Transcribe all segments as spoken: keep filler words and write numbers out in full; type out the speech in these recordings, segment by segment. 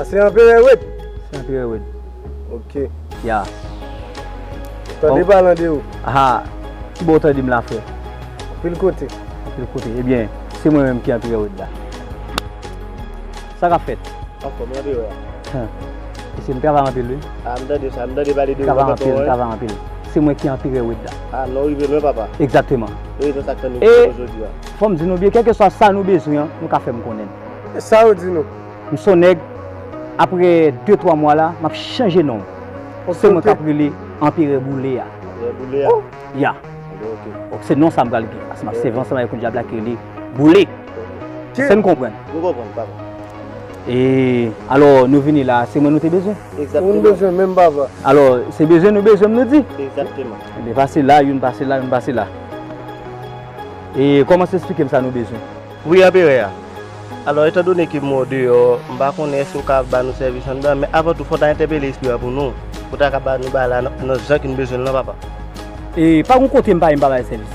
Se Anperè Wade? Se Anperè Wade. Ok. Ya. Tande pale andeyò. Aha. Ki bò w tande m la, frè? Anpil kote. Anpil kote. Ebyen, se mwen menm ki Anperè Wade la. Sa k ap fèt? Anfòm, Anperè a. Hum. Mesye, m travay anpil, wi. Ah, m tande sa, m tande pale de ou. M travay anpil, m travay anpil. Se mwen ki Anperè Wade la. Ah, non, rive lwen, papa. Egzakteman. E rezon sa k fè nou jodi a. Fò m di nou byen, kèlkeswa sa nou bezwen an, nou ka fè m konnen. E sa yo di nou? M se yon nèg, apre de twa mwa la, m ap chanje non. Se mwen k ap rele Anperè Boule a. Anperè Boule a. Ya. Ok. Donk se non sa m pral gen. Paske m ap sèvi ansanm avèk yon dyab la ki rele Boule. Èske n konprann? Nou konprann, papa. E alò, nou vini la, se mwen nou te bezwen? Egzakteman. Nou bezwen menm, papa. Alò, se bezwen nou bezwen m, nou di? Egzakteman. Ebyen, pase la, youn pase la, youn pase la. E kòmanse eksplike m sa nou bezwen. Wi, Anperè a. Alò, etandone ke m wè w deyò, m pa konnen èske w ka ba nou sèvis anndan, men avan tou, fò w ta entèpele espri a pou nou, pou w ta ka ba nou bagay la nan, nan jan ke n bezwen l lan, papa. E pa gon kote m pa ye m pa bay sèvis.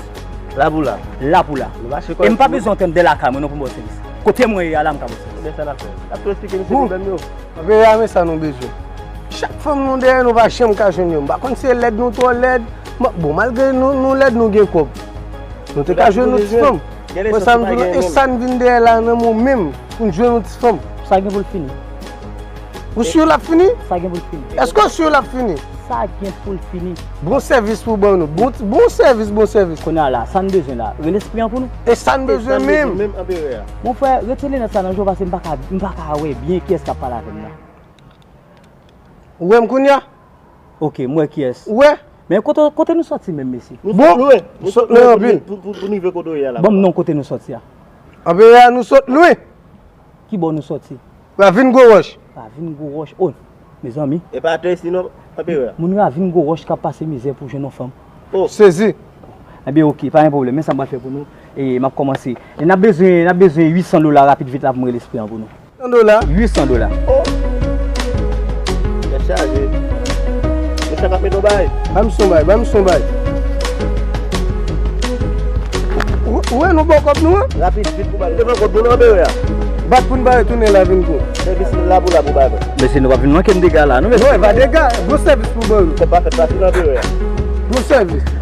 La pou la. La pou la. Nou mache kò. E m pa bezwen antre anndan lakay mwen non pou m ba w sèvis. Kote mwen ye a la, m ka ba w sèvis. Ebyen, sa n ap fè. N ap tou eksplike misye pwoblèm yo. Anperè a, men sa nou bezwen. Chak fanm nou dèyè nou pa janm ka jwenn yo. M pa konn si se lèd nou twò lèd. Bon, malgre nou, nou lèd, nou gen kòb. Nou te ka jwenn nou ti fanm. Mwen sa m di nou, e sa n vin dèyè la nan mwen menm pou n jwenn yon ti fanm. Sa gen pou l fini. Ou si l ap fini? Sa gen pou l fini. Èske w si l ap fini? Sa gen pou l fini. Bon sèvis pou ban nou. Bon, bon sèvis, bon sèvis. Kounye a la, sa n bezwen la, rele espri an pou nou. E sa n bezwen menm. Menm Anperè a. Mon frè, retire linèt sa nan je w paske m pa ka, m pa ka wè byen kiyès k ap pale avè m nan. Ou wè m kounye a? Ok, m wè kiyès. Ou wè? Men kote, kote nou sòti menm, mesye? Nou sot lwen. Nou sot lwen anpil. Pou, pou, pou n rive kote w ye a la. Ban m non kote nou sòti a. Anperè a, nou sot lwen. Ki bò nou sòti? Ravin Gwo Wòch. Ravin Gwo Wòch. O, mezanmi. E pa atè isi non, Anperè a. Moun Ravin Gwo Wòch k ap pase mizè pou jwenn yon fanm. O. Sezi. Ebyen, ok, pa gen pwoblèm. Men sa m pral fè pou nou. E m ap kòmanse. E n ap bezwen, n ap bezwen uit san dola rapid vit la pou m rele espri an pou nou. San dola. Uit san dola. O! Tèt chaje. Mesye k ap mete yon bagay. Ban m son bagay, ban m son bagay. Ou, ou wè nou ba w kòb nou an? Rapid, vit pou ba l. Devan kòb nou nan Anperè a. Bat pou n ba yo tounen la vin kou. Sèvis la pou la pou ba yo. Mesye, nou pa vin manke m dega la, non, mesye. Non, e pa dega. Bon sèvis pou ban nou. Kòb pa fèt pati nan Anperè a. Bon sèvis.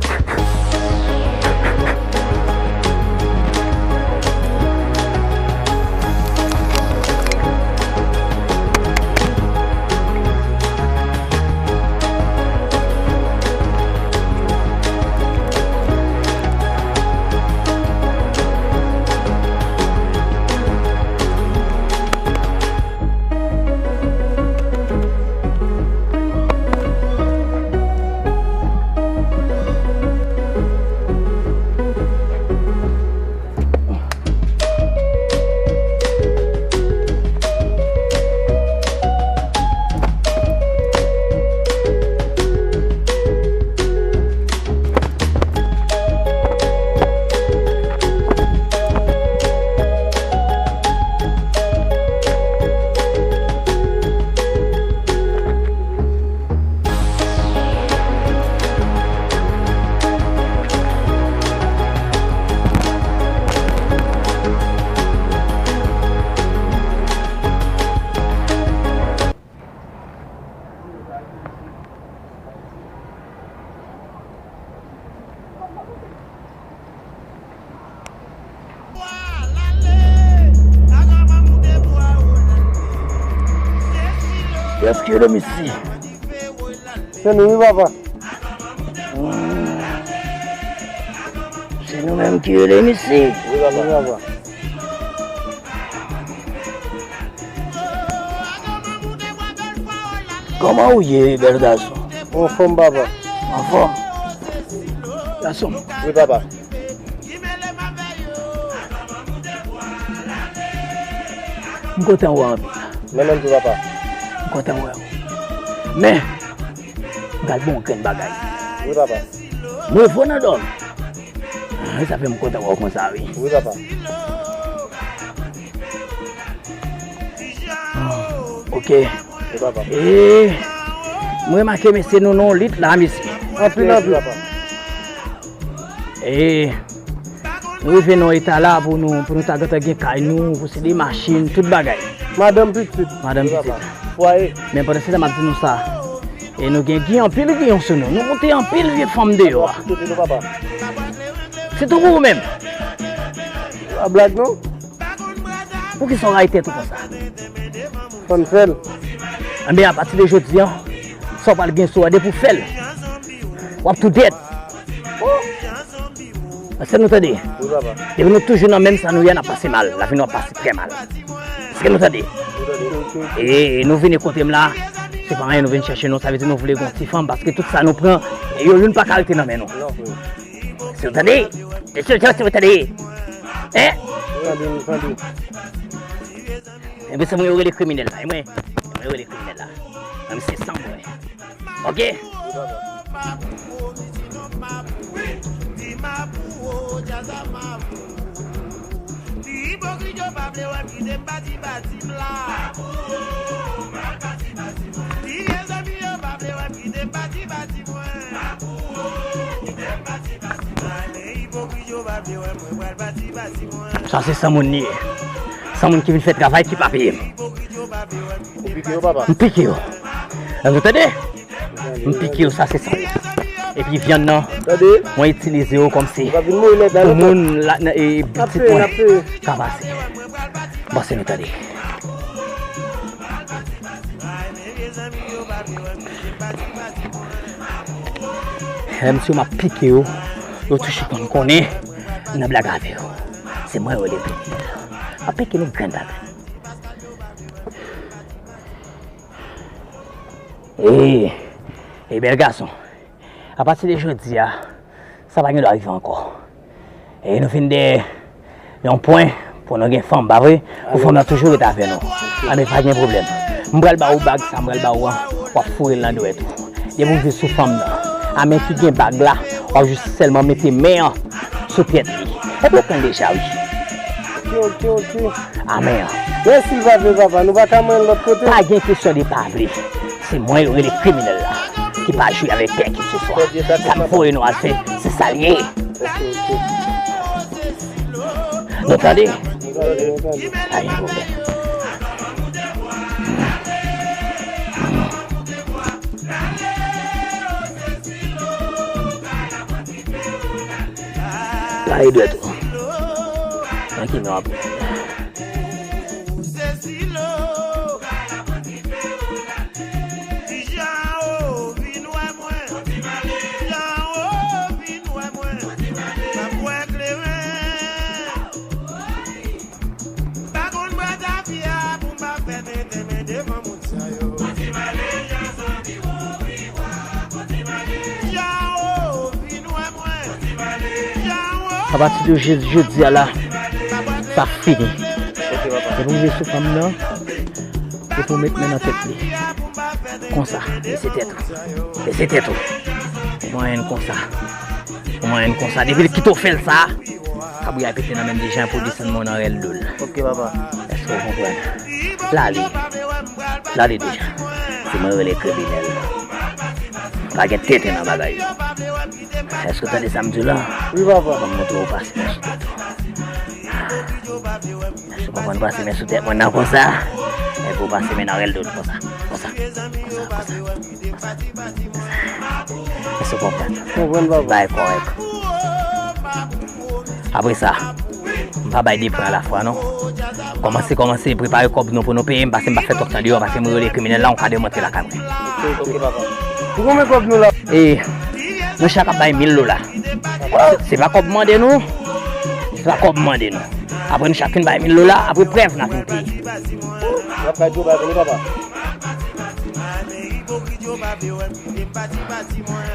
Kiyès ki rele m isi? Se nou wi, papa. Hmm. Se nou menm ki rele m isi? Wi, papa. Wi, papa. Kòman ou ye, bèl gason? Anfòm, papa. Anfòm? Gason. Wi, papa. M kontan wè w anpil. Mwen menm tou, papa. M kontan wè w. Men, m pral ba w yon grenn bagay. Wi, papa. Mwen vo nan dòmi. Ah, sa fè m kontan wè w konsa, wi. Wi, papa. Ah, ok. Wi, papa. E, m remake, mesye, nou nan yon lit la, mesye. Anpil, anpil. Wi, papa. E, nou rive nan eta la pou nou, pou nou ta gentan gen kay nou, posede machin, tout bagay. Madanm pitit. Madanm pitit. Fwaye. Men pandan se tan m ap di nou sa. E nou gen, gen anpil giyon sou nou. Nou moute anpil vye fanm deyò a. Tout nou papa. Sitou pou ou menm. A blag non. Poukisa w rayi tèt ou konsa? Fò n fè l. Enben, apati de jodi a, sa w pral gen sou a, depi w fè l, w ap tou dèd. Èske nou tande? Wi, papa. Depi nou toujou nan menm sa nou ye, n ap pase mal. Lavi nou ap pase trè mal. Èske nou tande? Nou tande. E nou vini kote m la, se pa anyen nou vin chèche nou, sa vle di nou vle gon ti fanm, paske tout sa nou pran, yo youn pa ka rete nan men nou. Non, frè. Èske nou tande? Èske nou tande? Hein? Nou tande, nou tande. Enben se mwen yo rele kriminèl la. E mwen, mwen yo rele kriminèl la. Mwen se san mwen. Ok? Sa se san moun li ye. San moun ki vin fè travay ki pa peye m. Ou pike yo, papa? M pike yo. Èske nou tande? M pike yo, sa se san moun. Epi vyann nan, mwen itilize yo kòmsi pou moun la, e, pitit mwen ka pase. Bon, se nou tande. Lè m si yo m ap pike yo, yo touche konn konnen m nan blag avè yo. Se mwen yo rele kriminèl. M ap pike nou grenn pa grenn. E, e bèl gason. Apati de jodi a, sa pa gen dwa rive ankò. E nou vin de yon pwen pou nou gen fanm, pa vre? Pou fanm nan toujou ret avè nou. Anben, pa gen pwoblèm. M pral ba ou bag sa, m pral ba ou an, w ap foure l nan dwèt ou. Depi w vin sou fanm nan, a men ki gen bag la, w ap jis sèlman mete men an sou tèt li. Epi w pran l deja, wi. Ok, ok, ok. Amen. Men si l pa vle, papa, nou pa ka manyen l lòt kote. Pa gen kesyon de pa vle. Se mwen yo rele kriminèl la, ki pa jwe avèk kè kiseswa. Sa m voye nou al fè, se sa l ye. Ok, ok. Nou tande? Nou tande, nou tande. Pa gen pwoblèm. Lage dwèt ou. Trankil, non, ap. Apati de je-, jodi a la, sa fini. Depi w rive sou fanm nan, depi w met men nan tèt li. Konsa, bese tèt ou. Bese tèt ou. Ou manyen l konsa. Ou manyen l konsa. Depi l kite w fè l sa, kabri a pete nan men l deja pou desann men w nan rèl do l. Ok, papa. Èske w konprann? L ale. L ale deja. Se mwen rele kriminèl. Pa gen tenten nan bagay yo. Èske w tande sa m di w la? Wi, papa. Ban m montre w pase men sou tèt ou. Èske w konprann pase men sou tèt mwen nan konsa? Epi w pase men nan rèl do l konsa. Konsa. Konsa, konsa. Èske w konprann? Konprann, papa. Bay kòrèk. Apre sa, m pa bay de pwen alafwa, non. Kòmanse, kòmanse prepare kòb nou pou nou peye m, paske m pa fè twòp tan deyò, paske m rele kriminèl la, ou ka demontre lakay mwen. Ok, ok, papa. Pou konbyen kòb nou la? E, nou chak ap bay mil dola. Se pa kòb mande nou, se pa kòb mande nou. Apre nou chak fin bay mil dola, apre prèv n a vin peye. N ap bay Joe bay pou nou, papa.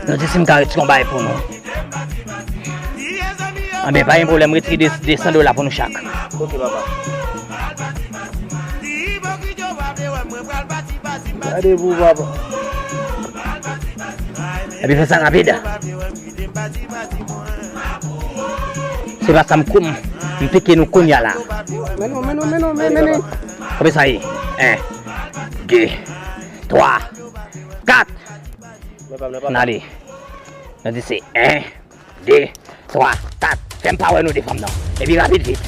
Nou di si m ka retire yon bagay pou nou. Anben, pa gen pwoblèm, retire de, de san dola pou nou chak. Ok, papa. Gade pou papa. Epi fè sa rapid. Se pa sa m kou m, m pike nou kounye a la. Mennen, mennen, mennen, mennen. Konbyen sa ye? En, de, twa, kat. N ale. Nou di se en, de, twa, kat. Fè m pa wè nou de fanm nan. Epi rapid vit.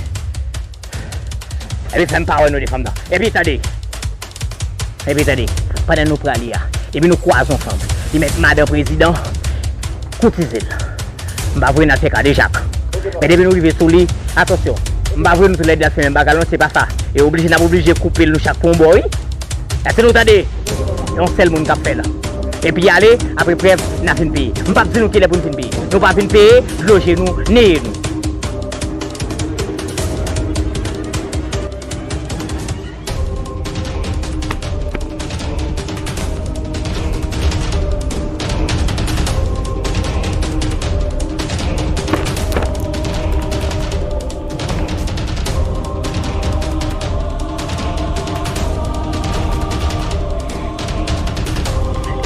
Epi fè m pa wè nou de fanm nan. Epi tande. Epi tande. Pandan nou prale a, epi nou kwaze yon fanm. Li met madan prezidan koutize l. M pa vre n al fè kadejak. Men depi nou rive sou li, atansyon. M pa vre nou tou lè de al fè menm bagay la non, se pa sa. E oblije n ap oblije koupe l nou chak pou yon bò wi. Èske nou tande? Yon sèl moun k ap fè l. Epi ale, apre prèv, n a vin peye. M p ap di nou kilè pou n vin peye. Nou pa vin peye, dlo je nou, neye nou.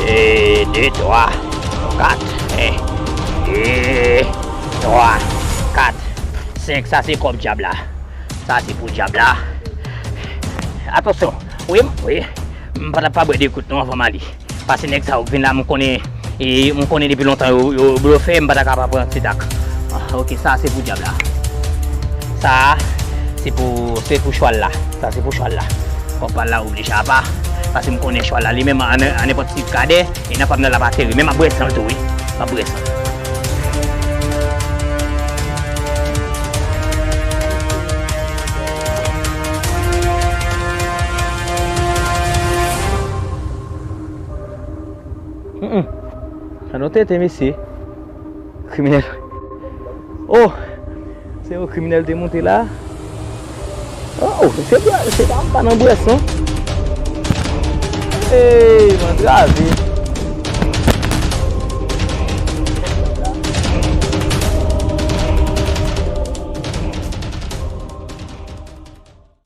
E, de, twa, kat, en, de, twa, kat, senk, sa se kòb dyab la. Sa se pou dyab la. Atansyon. Wi, wi. M pa t ap pa bwè de gout non anvan m ale. Pase nèg sa yo k vin la, m konnen, e, m konnen depi lontan yo, yo blofè, m pa ta ka pa pran ti tak. Ah, ok, sa se pou dyab la. Sa se pou, se pou chwal la. Sa se pou chwal la. Kòb pa l la oblije apa. Pase m konnen chwal la, li menm an, an nenpòt ti kadè, e nan pa m nan l ap ateri. Men m ap bwè san l tou, wi. M ap bwè san l. Mm, mm. Sa nou tete, mesye. Kriminèl. Oh! Se yon kriminèl te monte la. Oh, se pa, se pa, m pa nan bwès, non. Ey, m antrave.